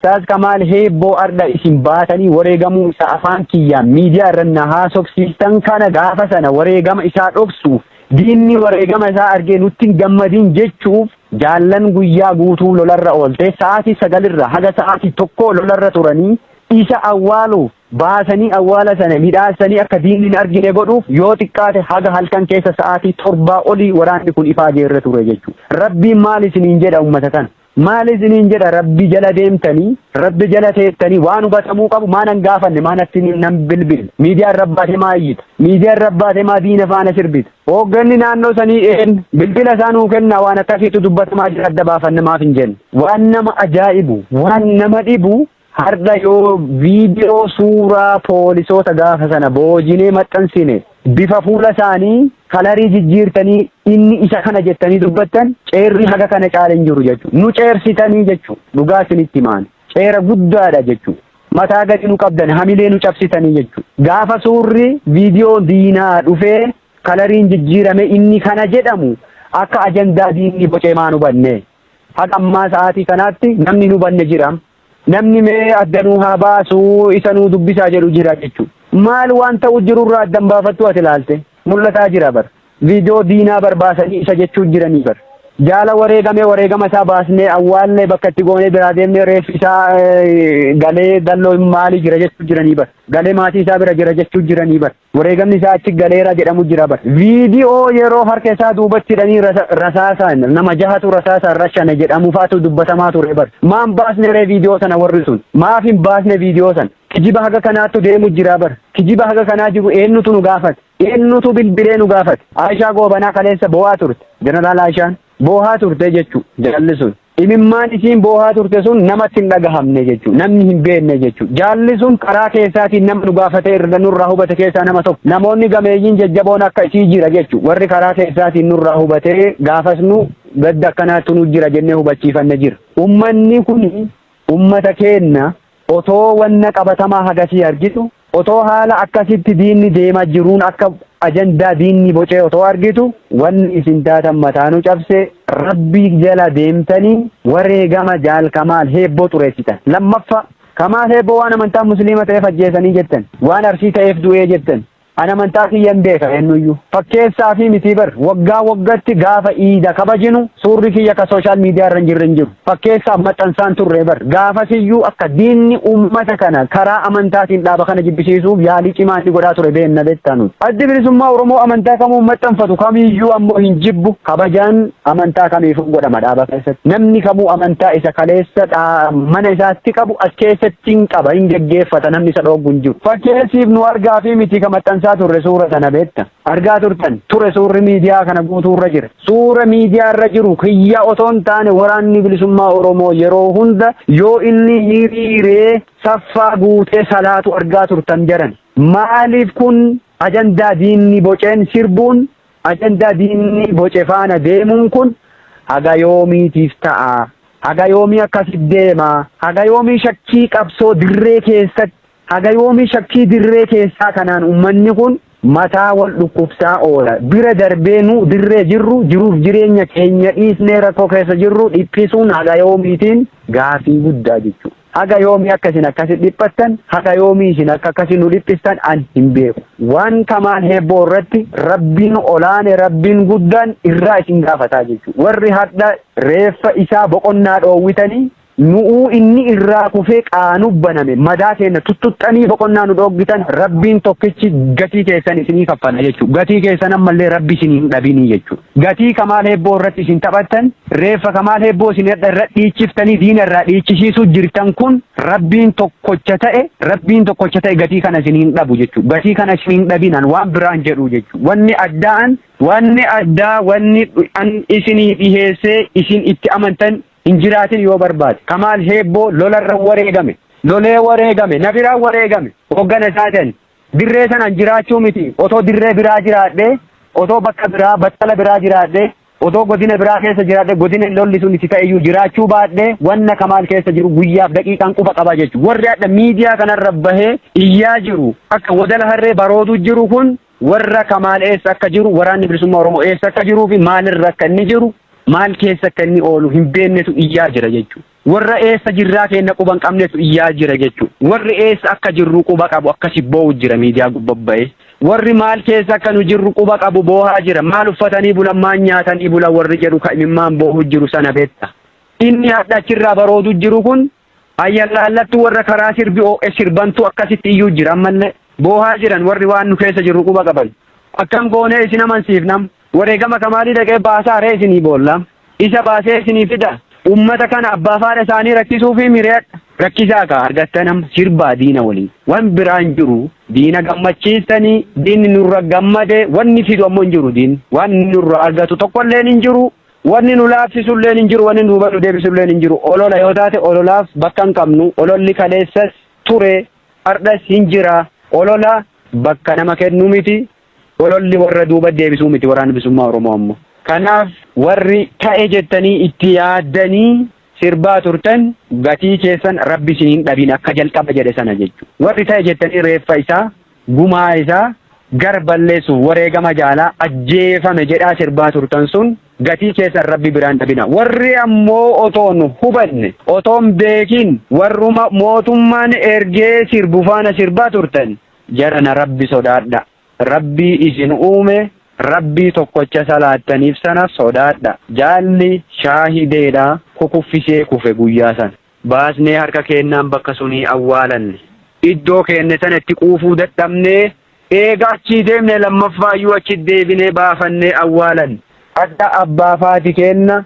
Ustaaz Kamaal Heebboo ardha isin baatanii wareegamuu isaa afaan kiyyaan miidiyaa irra na haasofsiistan kana gaafa sana wareegama isaa dhoksuuf, diinni wareegama isaa argee nutti hin gammadin jechuuf, jaallan guyyaa guutuu lolarra oolte, sa'aatii 9 irra haga sa'aatii 1 lolarra turanii, isa awwaaluuf baasanii awwaala sana midhaasanii akka diinni hin argine godhuuf yoo xiqqaate haga halkan keessa sa'aatii 7 olii waraanni kun ifaajee irra ture jechuudha. Rabbiin maal isiniin jedha ummata kana? Maal isiniin jedha? Rabbi jala deemtanii, Rabbi jala teettanii, waan hubatamuu qabu maa nan gaafanne, maa natti nan bilbille? Miidiyaan rabbaate maa iyyita? Miidiyaan rabbaate maa diina faana sirbita? Hoogganni naannoo sanii een bilbila isaa nuu kennaa, waan akkasiitu dubbatamaa jira, adda baafanne maaf hin jenne? Waan nama ajaa'ibu, waan nama dhibu, har'a yoo viidiyoo suuraa poolisoota gaafa sana boojinee maxxansine, bifa fuula isaanii kalarii jijjiirtanii inni isa kana jettanii dubbattan, ceerri haga kana caale hin jiru jechuudha. Nu ceersitanii jechuudha. Dhugaa isinitti himaan. Ceera guddaadha jechuudha. Mataa gadi nu qabdan, hamilee nu cabsitanii jechuudha. Gaafa suurri viidiyoo diinaa dhufee kalariin jijjiirame inni kana jedhamu akka ajandaa diinni bocee maan hubanne? Haga ammaa sa'aatii kanaatti namni nu hubanne jira. Namni mee adda nuu haa baasuu, isa nuu dubbisaa jedhu jira jechuudha. Maal waan ta'u jirurraa addan baafattu ati ilaalte mul'ataa jira bar. Viidiyoo diinaa barbaasanii isa jechuu jiranii bar. Jaala wareegamee, wareegama isaa baasnee awwaallee, bakka itti goonee biraa deemnee, reeffi isaa galee dalloo maalii jira jechuu jiranii bar. Galee maatii isaa bira jira jechuu jiranii bar. Wareegamni isaa achi galeera jedhamu jira bar. Viidiyoo yeroo harka isaa duubatti hidhanii rasaasaan nama jahatu rasaasaan rashane jedhamu faatu dubbatamaa ture bar. Maan baasne ree viidiyoo sana warri sun? Maaf hin baasne viidiyoo sana? Kijiba haga kanaattu deemu jira bar. Kijiba haga kanaa jiru eenyutu nu gaafate? Eenyutu bilbilee nu gaafate? Aayishaa Goobanaa kaleessa boo'aa turte. Jeneraal Aayishaan boo'aa turte jechuu jaalli sun. Imimmaan isiin boohaa turte sun namatti hin dhagahamne jechuudha. Namni hin beekne jechuudha. Jaalli sun karaa keessaatiin nama nu gaafatee irra nurraa hubate keessaa nama tokko. Namoonni gameeyyiin jajjaboon akka isii jira jechuudha. Warri karaa keessaatiin nurraa hubatee gaafas nu gadda akkanaatti nu jira jennee hubachiifanne jira. Ummanni kun ummata keenna otoo wanna qabatamaa hagasii argitu, otoo haala akkasitti diinni deemaa jiruun akka ajandaa diinni bocee otoo argitu, wanni isin taatan mataa nu cabse. Rabbii jala deemtanii wareegama Jaal Kamaal Heebboo xureessitan. Lammaffaa, Kamaal Heebboo waan amantaa Musliima ta'eef ajjeesanii jettan, waan Arsii ta'eef du'ee jettan. An amantaa kiyyan beeka eenyuyyuu. Fakkeessaa fi mitii bar, waggaa waggatti gaafa iida kabajinu suurri kiyya ka social media irra hin jirre hin jiru. Fakkeessaaf maxxansaan turre bar. Gaafasiyyuu akka diinni uummata kana karaa amantaatiin dhaaba kana jibbisiisuuf yaalii cimaa inni godhaa ture beenna beektaa nuti. Addi Bilisummaa Oromoo amantaa kamuu maxxanfatu kamiyyuu ammoo hin jibbu. Kabajaan amantaa kamiifuu godhama dhaaba keessatti. Namni kamuu amantaa isa kaleessa mana isaatti qabu as keessatti hin qaba, hin geggeeffata, namni isa dhooggu hin jiru. Fakkeessiif nu argaa fi miti ka maxxansaa turre suura sana beekta. Argaa turtan ture, suurri miidiyaa kana guutuurra jira. Suura miidiyaa irra jiru kiyya otoo hin taane, Waraanni Bilisummaa Oromoo yeroo hunda yoo inni hiriiree saffaa guutee salaatu argaa turtan jaran. Maaliif kun ajandaa diinni boceen sirbuun, ajandaa diinni boce faana deemuun kun haga yoomiitiif ta'a? Haga yoomii akkasit deema? Haga yoomii shakkii qabsoo dirree keessatti, haga yoomii shakkii dirree keessaa kanaan uummanni kun mataa wal dhukkubsaa oola? Bira darbee nu dirree jirru jiruuf jireenya keenya dhiisnee rakkoo keessa jirru dhiphisuun haga yoomiitiin gaafii guddaa jechuudha. Haga yoomii akka isin akkasi dhiphattan, haga yoomii isin akka akkasi nu dhiphistan an hin beeku. Waan Kamaal Heebboo irratti Rabbiin olaane, Rabbiin guddaan irraa isin gaafataa jechuudha. Warri hadha reeffa isaa boqonnaa dhoowwitanii, nu'uu inni irraa kufee qaanuu baname madaa keenya tuttuxxanii boqonnaa nu dhooggitan, Rabbiin tokkichi gatii keessan isinii kaffala jechuudha. Gatii keessan ammallee Rabbi isinii hin dhabinii jechuudha. Gatii Kamaal Heebboo irratti isin taphattan, reeffa Kamaal Heebboo isin irra dhiichiftanii diina irraa dhiichisiisuu jirtan kun, Rabbiin tokkocha ta'e, Rabbiin tokkocha ta'e gatii kana isin hin dhabu jechuudha. Gatii kana isin hin dhabinan waan biraan jedhu jechuudha. Wanni addaan, wanni addaa, wanni an isinii dhiheessee isin itti amantan hin jiraatin yoo barbaade. Kamaal Heebboo lolarra wareegame. Lolee wareegame. Na biraan wareegame. Hoggana isaatiin. Dirree sanaan jiraachuu miti. Otoo dirree biraa jiraadhee, otoo bakka biraa, battala biraa jiraadhee, otoo godina biraa keessa jiraadhee, godina lolli sun itti ta'eyyuu jiraachuu baadhee, wanna Kamaal keessa jiru guyyaaf daqiiqaan quba qaba jechuudha. Warri hadha miidiyaa kanarra bahee iyyaa jiru, akka wadala harree barootu jiru kun, warra Kamaal eessa akka jiru, Waraanni Bilisummaa Oromoo eessa akka jiruu fi maalirra akka inni jiru, maal keessa akka inni oolu hin beeknetu iyyaa jira jechuudha. Warra eessa jirraa keenna quba hin qabnetu iyyaa jira jechuudha. Warri eessa akka jirru quba qabu akkasi boo'u jira miidiyaa gubbabba'ee. Warri maal keessa akka nu jirru quba qabu boohaa jira. Maal uffatanii bulan, maal nyaatanii bulan warri jedhu ka imimmaan boohu jiru sana beekta. Inni hadha achirraa baroodu jiru kun ayyallaallattu warra karaa sirbi oo'e sirbantu akkasitti iyyuu jira ammallee. Boohaa jiran warri waan nu keessa jirru quba qaban. Akkam goonee isin amansiifnam? Wareegama Kamaalii dhaqee baasaa ree isinii boolla? Isa baasee isinii fida? Ummata kana abbaa faadha isaanii rakkisuu fi mireedha. Rakkisaa kaa argattan amma sirbaa diina waliin. Wan biraa hin jiru. Diina gammachiistanii diinni nurra gammade wanni fidu ammoo hin jiru diinni. Waan nurra argatu tokkolleen hin jiru. Wanni nu laaffisuilleen hin jiru. Wanni duuba nu deebisuilleen hin jiru. Olola yoo taate ololaaf bakka hin qabnu. Ololli kaleessas ture, hardhas hin jira. Olola bakka nama kennu miti. Ololli warra duuba deebisuu miti Waraana Bilisummaa Oromoo ammoo. Kanaaf warri ta'e jettanii itti yaaddanii sirbaa turtan gatii keessan Rabbi isin hin dhabin akka jalqaba jedhe sana jechuudha. Warri ta'e jettanii reeffa isaa, gumaa isaa gar balleessuuf wareegama jaalaa ajjeefame jedhaa sirbaa turtan sun gatii keessan Rabbi biraan dhabina. Warri ammoo otoon hubanne, otoon beekin warruma mootummaan ergee sirbu faana sirbaa turtan jarana Rabbi sodaadha. Rabbii isin uume, Rabbii tokkocha salaattaniif sana sodaadha. Jaalli shaahideedha kukuffisee kufe guyyaa sana. Baasnee harka keennaan bakka sunii awwaalanne. Iddoo keenne sana itti quufuu dadhabnee eega achii deemne lammaffaayyuu achi deebinee baafannee awwaalanne. Hadha abbaa faati keenna,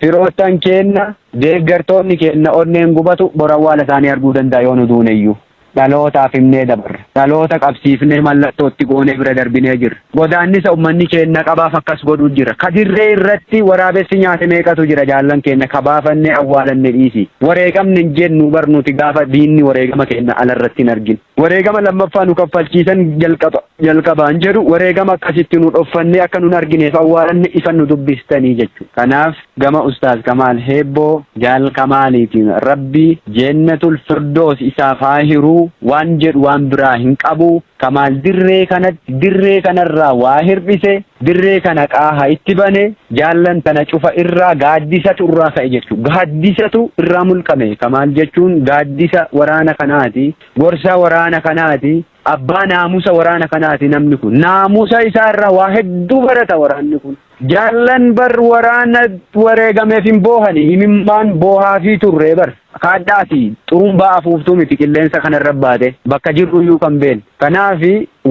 firoottan keenna, deeggartoonni keenna onneen gubatu bor awwaala isaanii arguu danda'a yoo nu duuneyyuu. Dhalootaaf himnee dabarra. Dhaloota qabsiifnee mallattoo itti goonee bira darbinee jirra. Godaannisa ummanni keenna qabaaf akkas godhu jira. Ka dirree irratti waraabessi nyaate meeqatu jira jaallan keenna ka baafannee awwaalanne dhiisi. Wareegamne hin jennu bar nuti gaafa diinni wareegama keenna alarratti hin argin. Wareegama lammaffaa nu kaffalchiisan jalqaba jalqabaan jedhu wareegama akkasitti nu dhoffannee akka nun argineef awwaalanne ifan nu dubbistanii jechuudha. Kanaaf gama Ustaaz Kamaal Heebboo Jaal Kamaaliitiin Rabbi Jeennatul Firdoos isaaf haa hiruu waan jedhu waan biraa hin qabu. Kamaal dirree kanatti dirree kanarraa waa hir'ise, dirree kana qaaha itti bane, jaallan tana cufa irraa gaaddisatu irraa ka'e jechuudha. Gaaddisatu irraa mulqame. Kamaal jechuun gaaddisa waraana kanaati. Gorsaa waraana kanaati. Abbaa naamusa waraana kanaati namni kun. Naamusa isaa irraa waa hedduu barata waraanni kun. Jaallan bar waraana wareegameef hin boohani, imimmaan boohaafii turre bar. Kaadhaati xurumbaa afuuftuu miti qilleensa kanarra baate bakka jirru iyyuu kan beeknu. Kanaaf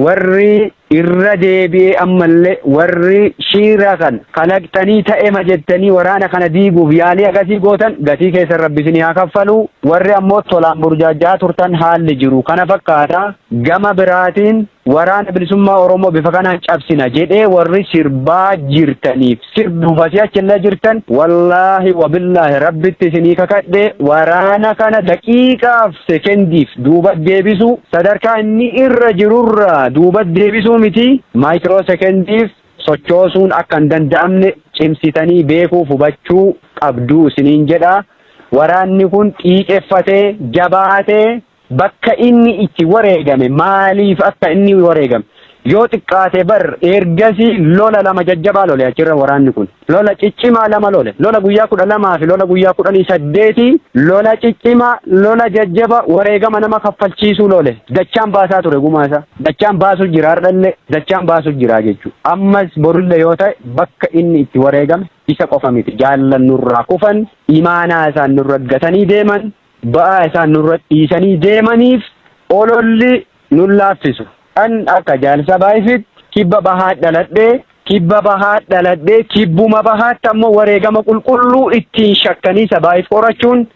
warri irra deebi'ee ammallee warri shiira kan kalaqxanii ta'ema jettanii waraana kana diiguuf yaalii akkasii gootan gatii keessan Rabbi isinii haa kaffalu. Warri ammoo tolaan burjaajjaa turtan haalli jiru kana fakkaata. Gama biraatiin Waraana Bilisummaa Oromoo bifa kanaan cabsina jedhee warri sirbaa jirtaniif sirbuuf asii achillee jirtan, wallaahi wabillaahi Rabbitti isinii kakadhe, waraana kana daqiiqaaf sekendiif duuba deebisuu, sadarkaa inni irra jirurraa duuba deebisuu miti, maayikiroo sekendiif sochoosuun akka hin danda'amne cimsitanii beekuuf hubachuu qabduu isiniin jedha. Waraanni kun xiiqeffatee jabaatee bakka inni itti wareegame, maaliif akka inni wareegame, yoo xiqqaate bar ergasii lola lama jajjabaa lole achirra waraanni kun, lola ciccimaa lama lole, lola guyyaa 12 fi lola guyyaa 18, lola ciccimaa, lola jajjaba wareegama nama kaffalchiisuu lole. Dachaan baasaa ture gumaa isaa, dachaan baasuu jira, har'allee dachaan baasuu jira jechuudha. Ammas borullee yoo ta'e bakka inni itti wareegame isa qofa miti, jaallan nurraa kufan, imaanaa isaan nurra gatanii deeman, ba'aa isaan nurra dhiisanii deemaniif ololli nun laaffisu. An akka jaalsa baay'ifitti kibba bahaa dhaladhee, kibba bahaa dhaladhee, kibbuma bahaatti ammoo wareegama qulqulluu ittiin shakkanii sabaayif qorachuun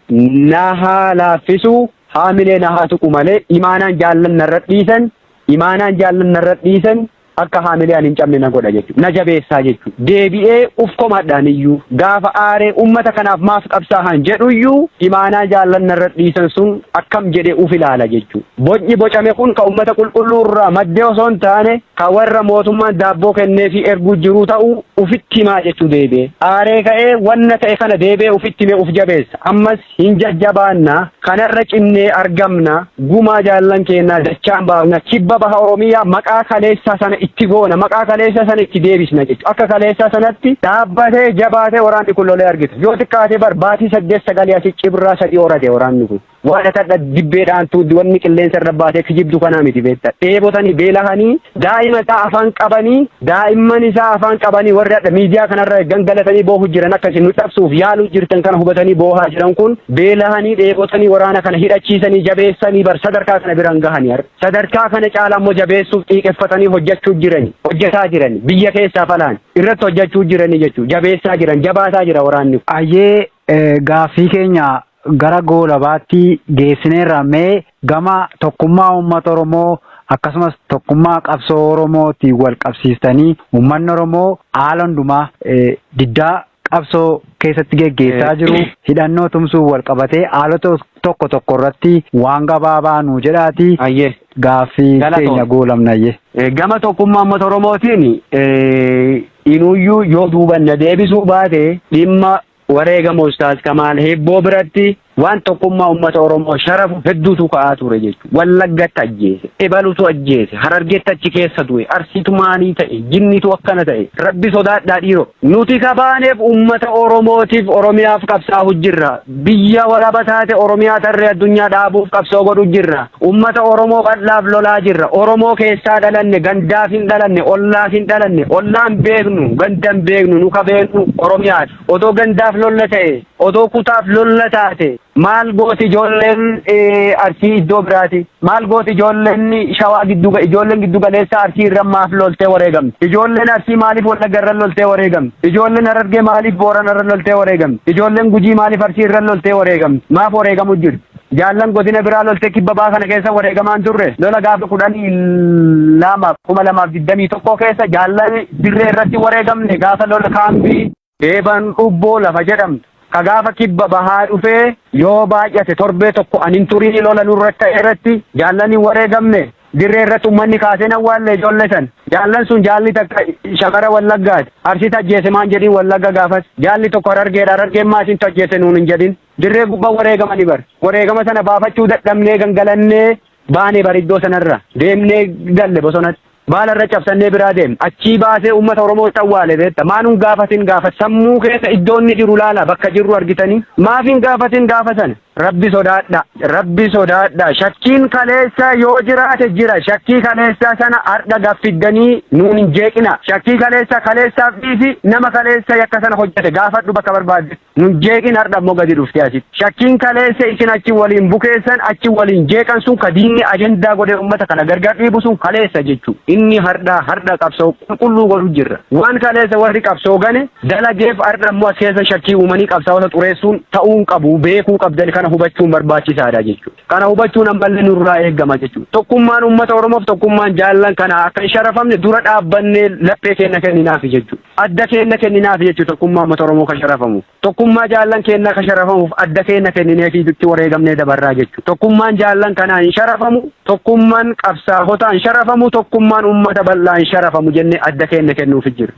na haa laaffisu, haamilee na haa tuqu malee imaanaan jaallan narra dhiisan, imaanaan jaallan narra dhiisan akka haamilee ani hin cabne na godha jechuudha. Na jabeessaa jechuudha. Deebi'ee uf komadhaan iyyuu gaafa aaree ummata kanaaf maaf qabsaahan jedhu iyyuu imaanaa jaallan narra dhiisan sun akkam jedhee uf ilaala jechuudha. Bocni bocame kun ka ummata qulqulluu irraa maddee osoo hin taane ka warra mootummaan daabboo kenneefii erguu jiruu ta'uu ufitti himaa jechuu deebi'ee. Aaree ka'ee wanna ta'e kana deebi'ee ufitti himee uf jabeessa. Ammas hin jajjabaanna, kanarra cimnee argamna, gumaa jaallan keennaa dachaan baafna, kibba baha Oromiyaa maqaa kaleessaa sana itti goona, maqaa kaleessa sana itti deebisna jechuudha. Akka kaleessa sanatti dhaabbatee jabaatee waraanni kun lolee argita. Yoo xiqqaatee bar baatii 8 sagalii asii cibraa 3 horate waraanni kun. Waan akka dibbeedhaan tuuddi wanni qilleensa irra baatee kijibdu kanaa miti beekta. Dheebotanii beelahanii daa'ima isaa afaan qabanii, daa'imman isaa afaan qabanii, warri hadha miidiyaa kanarra gangalatanii boohu jiran, akkasii nu cabsuuf yaaluu jirtan kana hubatanii boohaa jiran kun, beelahanii dheebotanii waraana kana hidhachiisanii jabeessanii bar sadarkaa kana biraan gahanii har'a. Sadarkaa kana caala immoo jabeessuuf xiiqeffatanii hojjechuu jirani, hojjetaa jirani, biyya keessaa falaan irratti hojjechuu jiranii jechuudha. Jabeessaa jiran, jabaataa jira waraanni. Ayyee, gaaffii keenya gara goolabaatti geessineerra. Mee gama tokkummaa uummata Oromoo akkasumas tokkummaa qabsoo Oromootiin wal qabsiistanii, uummanni Oromoo haala hundumaa diddaa qabsoo keessatti geggeessaa jiru hidhannoo tumsuu wal qabatee haalota tokko tokko irratti waan gabaabaa nu jedhaati. Ayyee. Gaaffii keenya goolabnayyee. Gama tokkummaa uummata Oromootiin inuyyuu yoo duubanna deebisuu baate, dhimma wareegama Ustaaz Kamaal Heebboo biratti waan tokkummaa uummata Oromoo sharafu hedduutu ka'aa ture jechuudha. Wallaggatti ajjeese, Ebalutu ajjeese, Harargeetti achi keessa du'e, Arsiitu maalii ta'e, jinnitu akkana ta'e. Rabbi sodaadhaa dhiiroo. Nuti kabaaneef uummata Oromootiif Oromiyaaf qabsaa'u jirra. Biyya walaba taate Oromiyaa tarree addunyaa dhaabuuf qabsoo godhu jirra. Uummata Oromoo bal'aaf lolaa jirra. Oromoo keessaa dhalanne, gandaaf hin dhalanne, ollaaf hin dhalanne, ollaan beeknu, gandan beeknu, nu ka beeknu Oromiyaati. Otoo gandaaf lolla ta'e, otoo kutaaf lolla taate, maal gooti ijoolleen Arsii iddoo biraati? Maal gooti ijoolleen Shawaa giddu, ijoolleen giddu galeessaa Arsii irra maaf loltee wareegamte? Ijoolleen Arsii maaliif Wallagga irra loltee wareegamte? Ijoolleen Harargee maaliif Boorana irra loltee wareegamte? Ijoolleen Gujii maaliif Arsii irra loltee wareegamte? Maaf wareegamu jiru? Jaallan godina biraa loltee kibba baa kana keessa wareegamaan turre. Lola gaafa 12 2021 keessa jaallan dirree irratti wareegamne, gaafa lola kaambii Eeban Dhubboo lafa jedhamtu. Ka gaafa kibba bahaa dhufee yoo baay'ate torbee tokko anin turii lola nurratti ta'e irratti jaallan hin wareegamne. Dirree irratti uummanni kaasee awwaalle ijoollee san. Jaallan sun jaalli takka shamara Wallaggaati. Arsiitu ajjeese maan jedhin Wallagga gaafas. Jaalli tokko Harargeedha. Harargeen maasintu ajjeese nuun hin jedhin. Dirree gubbaa wareegamanii bar. Wareegama sana baafachuu dadhabnee gangalannee baanee bar, iddoo sanarra. Deemnee galle bosonatti. Baala irra cabsannee biraa deemne. Achii baasee uummata Oromoo awwaale beekta. Maanuun gaafatin gaafa sammuu keessa iddoo inni jiru laala, bakka jirru argitanii. Maaf hin gaafatin gaafa sana? Rabbi sodaadha. Rabbi sodaadha. Shakkiin kaleessa yoo jiraate jira. Shakkii kaleessaa sana har'a gaffiddanii nuun hin jeeqina. Shakkii kaleessa kaleessaaf dhiisi, nama kaleessa yakka sana hojjete gaafadhu bakka barbaadde. Nun jeeqin har'a immoo gadi dhuftee asitti. Shakkiin kaleessa isin achi waliin bukeessan, achi waliin jeeqan sun, ka diinni ajandaa godhee uummata kana gargar dhiibu sun kaleessa jechuudha. Inni har'a har'a qabsoo qulqulluu godhu jirra. Waan kaleessa warri qabsoo gane dalageef har'a immoo as keessa shakkii uumanii qabsaa'ota xureessuun ta'uu hin qabu, beekuu qabdan, kana hubachuun barbaachisaadha jechuudha. Kana hubachuun ammallee nurraa eegama jechuudha. Tokkummaan uummata Oromoof tokkummaan jaallan kana akka hin sharafamne dura dhaabbannee laphee keenya kenninaaf jechuudha. Adda keenya kenninaaf jechuudha tokkummaa uummata Oromoo kan sharafamu. Tokkummaa jaallan keenyaa kan sharafamuuf adda keenya kennineefii itti wareegamnee dabarraa jechuudha. Tokkummaan jaallan kanaa hin sharafamu, tokkummaan qabsaa'otaa hin sharafamu, tokkummaan uummata bal'aa hin sharafamu jennee adda keenya kennuuf jira.